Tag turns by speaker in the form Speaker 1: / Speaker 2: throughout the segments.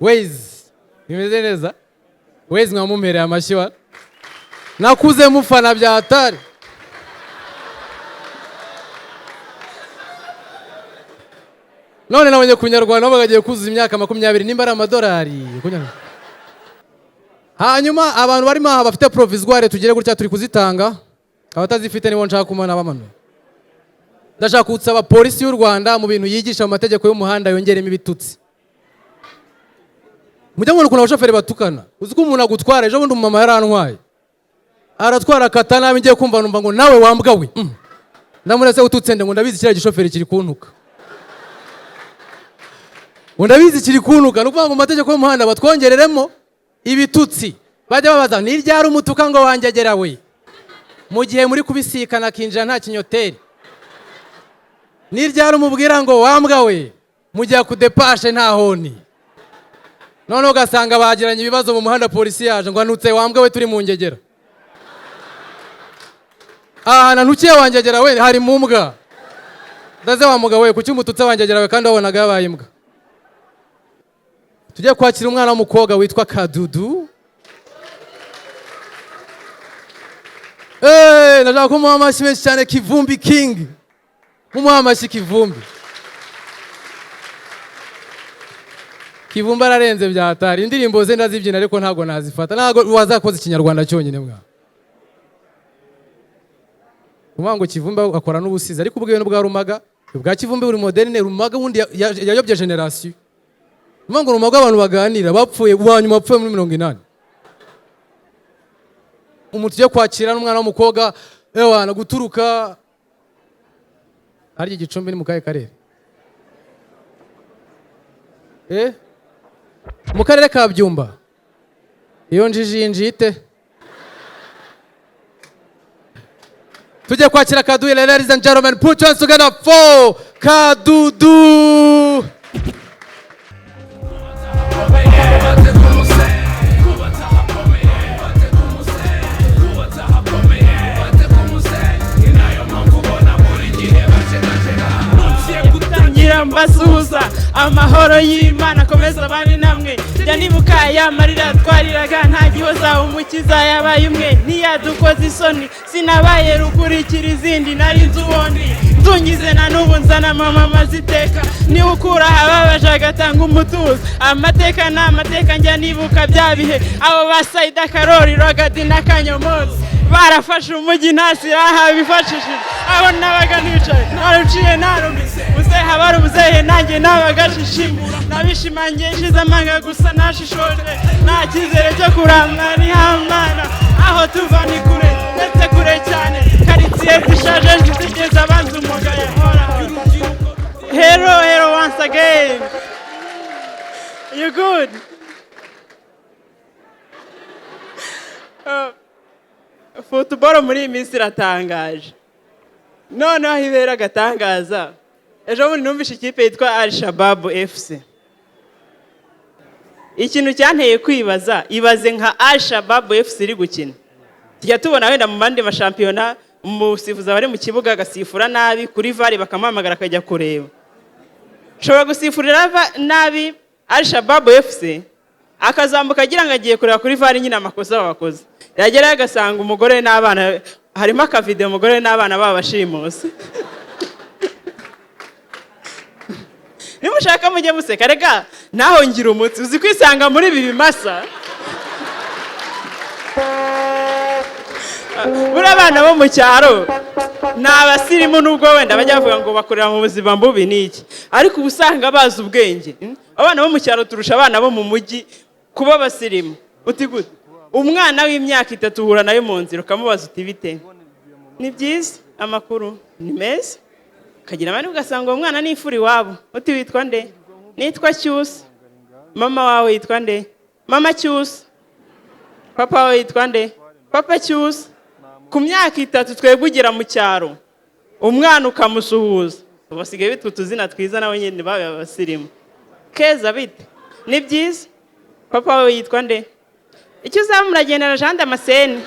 Speaker 1: Waze bimeze neza. Waze mwamumpereye amashyi wa nakuze mufana bya hatari. None nabonye ku Nyarwanda bagagiye kuzuza imyaka 20 nimba ari amadolari. Hanyuma abantu barimo aha bafite provisoire tugere gutya turi kuzitanga, abatazifite nibo nshaka kumana bamanuye. Ndashaka gusaba polisi y'u Rwanda mu bintu yigisha mu mategeko y'umuhanda yongeremo ibitutsi. Mujya mubona ukuntu abashoferi batukana, uzi ko umuntu agutwara. Ejo bundi umumama yarantwaye aratwara akata nabi, ngiye kumva numva ngo nawe wambwa we. Ndamuretse ututse nde ngo ndabizi kiriya gishoferi kiri kuntuka, ngo ndabizi kiri kuntuka. Ni ukuvuga ngo mu mategeko y'umuhanda batwongereremo ibitutsi, bajya babaza ni ryari umutuka ngo wangegera we, mu gihe muri kubisikana akinjira nta kinyoteri. Ni ryari umubwira ngo wambwa we, mu gihe akudepashe nta honi. Noneho ugasanga bagiranye ibibazo mu muhanda, polisi yaje ngo anutse wambwa we turi mu ngegera. Ahantu ntukiye wangegera we hari mu mbwa. Ndaze wa mugabo we, kuki umututse wangegera we kandi wabonaga yabaye imbwa? Tujye kwakira umwana w'umukobwa witwa Kadudu. Ndashaka kumuha amashyi menshi cyane. Kivumbi King, mumuha amashyi. Kivumbi, Kivumbi ararenze bya hatari. Indirimbo ze ndazibyina ariko ntabwo nazifata, ntabwo wazakoze ikinyarwanda cyonyine mwa. Uvuga ngo Kivumbi akora n'ubusizi, ariko ubwe n'ubwa Rumaga, ubwa Kivumbi buri moderne. Rumaga wundi yayobye generation. Uvuga ngo Rumaga abantu baganira bapfuye, uwa nyuma wapfuye muri 80. Umuntu tugiye kwakira n'umwana w'umukobwa ewana guturuka harya Gicumbi ni mu kahe karere? Mu karere ka Byumba. Iyo njiji yinjiye. Tujye kwakira Kadudu. Ladies and gentlemen, put your hands together for Kadudu.
Speaker 2: Ngira mbasuhuza, amahoro y'Imana akomeza abane namwe. Jya nibuka ya marira twariraga nta gihoza, umukiza yabaye umwe ntiyadukoze isoni. Sinabaye rukurikira izindi, nari nzi ubundi nzungize na n'ubu nzana mama maziteka, niwe ukura ababaje agatanga umutuzo. Amateka ni amateka, njya nibuka bya bihe abo ba Saida Karori, Rogadi na Kanyomozi barafashe umujyi nta silaha bifashishije. Aho nabaga nicaye naruciye narumize, muzehe abari umuzehe nanjye nabaga shishimura, nabishimangiye nshize amanga gusa nashishoje, nta cyizere cyo kuramba nihamana. Aho tuva ni kure, ndetse kure cyane, karitsiye zishaje zigeze abanza umugayo. Hello, hello once again. You good? Football muri iyi minsi iratangaje, noneho ibera agatangaza. Ejo bundi numvise ikipe yitwa Al Shabab FC. Ikintu cyanteye kwibaza, ibaze nka Al Shabab FC iri gukina. Tujya tubona wenda mu bandi mashampiyona umusifuzi aba ari mu kibuga agasifura nabi, kuri VAR bakamuhamagara akajya kureba. Ushobora gusifurira nabi Al Shabab FC, akazamuka agira ngo agiye kureba kuri VAR nyine amakosa babakoze, yagerayo agasanga umugore n'abana, harimo akavidewo umugore n'abana babo bashimuse. Nimushaka mujye museka, reka naho ngira umutsi uzi kwisanga muri ibi bimasa. Buriya abana bo mu cyaro ni abasirimu, nubwo wenda bajya bavuga ngo bakorera mu buzima bubi n'iki, ariko uba usanga bazi ubwenge. Abana bo mu cyaro turusha abana bo mu mujyi kuba abasirimu. Uti gute? Umwana w'imyaka 3 uhura nawe mu nzira ukamubaza uti bite? Ni byiza, amakuru ni meza. Ukagira amahirwe ugasanga uwo mwana ni imfura iwabo. Uti witwa nde? Nitwa Cyusa. Mama wawe yitwa nde? Mama Cyusa. Papa wawe yitwa nde? Papa Cyusa. Ku myaka 3 twebwe ugera mu cyaro umwana ukamusuhuza, basigaye bitwa utuzina twiza nabo nyine babaye abasirimu. Keza bite? Ni byiza. Papa wawe yitwa nde? Icyo uzaba muragendana Jean Damascene.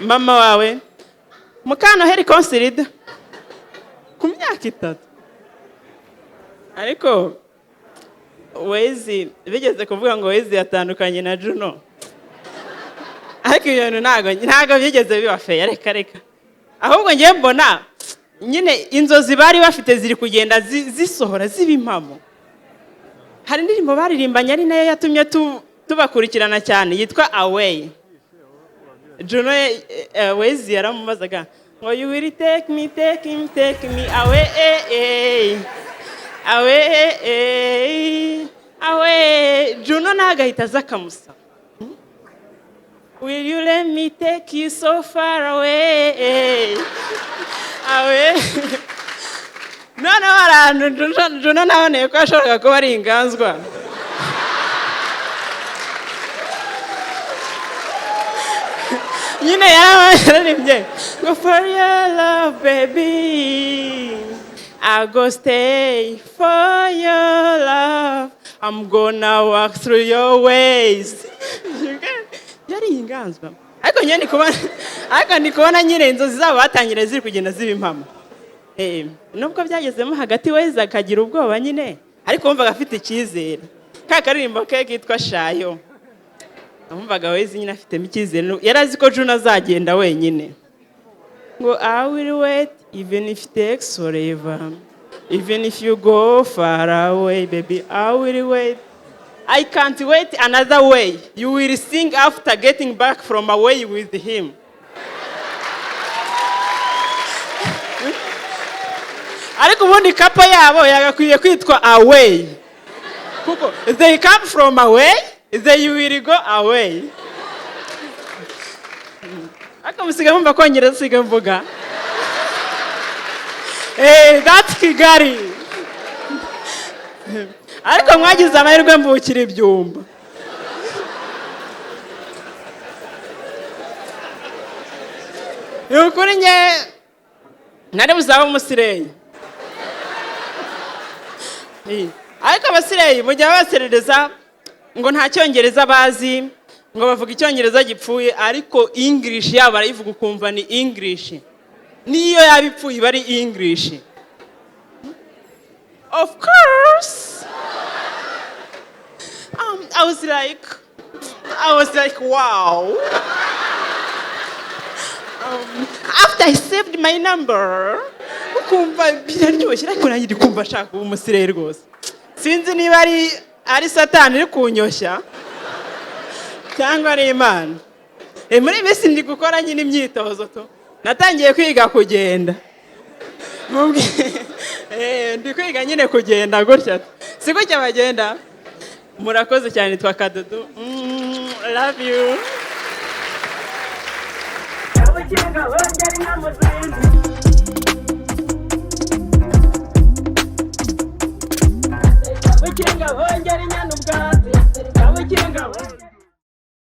Speaker 2: Mama wawe Mukanoheri Consilida. Ku myaka 3. Ariko Wayz, bigeze kuvuga ngo Wayz yatandukanye na Juno, ariko ibyo bintu ntago byigeze biba feya. Reka reka, ahubwo ngiye mbona nyine inzozi bari bafite ziri kugenda zisohora, ziba impamo. Hari indirimbo baririmbanye, ari nayo yatumye tubakurikirana cyane, yitwa "Away". Juno, Wayz yaramubazaga ngo: "You will take me, take me, take me away, eh, eh, away, eh, away." Juno nawe agahita aza akamusaba: "Will you let me take you so far away, away?" Noneho hari ahantu Juno naboneye ko yashoboraga kuba ari inganzwa nyine. Yararirimbye ngo: "For your love, baby, I go stay. For your love, I'm gonna walk through your ways." Yari inganzwa, ariko nyine ndi kubona nyine inzozi zabo batangira ziri kugenda ziba impamo. Nubwo byagezemo hagati weza akagira ubwoba nyine, ariko wumvaga afite icyizere. Ka karirimbo ke kitwa "Shayo", wumvaga Wayz nyine afitemo icyizere, yari azi ko Juno azagenda wenyine. Ngo: "I will wait even if it takes forever, even if you go far away, baby, I will wait. I can't wait another way. You will sing after getting back from away with him." Ariko ubundi couple yabo yagakwiye kwitwa "Away", kuko they come from away, they will go away. Ariko musigaye mumva kongereza, usigaye mvuga. That's Kigali. Ariko mwagize amahirwe mvukira ibyumba. Ni ukuri nye nari buzaba umuslay. Ariko abaslay mujya babaserereza ngo nta cyongereza bazi, ngo bavuga icyongereza gipfuye, ariko English yabo barayivuga ukumva ni English. Niyo yaba ipfuye iba ari English. Of course, I was like, wow. After I saved my number, ukumva biraryoshye. Ariko nanjye ndi kumva ashaka kuba umuslay rwose. Sinzi niba ari Satani iri kunyoshya cyangwa ari Imana. Muri iyi minsi ndi gukora nyine imyitozo tu. Natangiye kwiga kugenda. Ndi kwiga nyine kugenda gutya, si gutya bagenda. Murakoze cyane, twa Kadudu. Love you.
Speaker 3: Kabukinga hongera inka mu zindi. Kabukinga hongera inyana ubwatsi. Kabukinga hongera.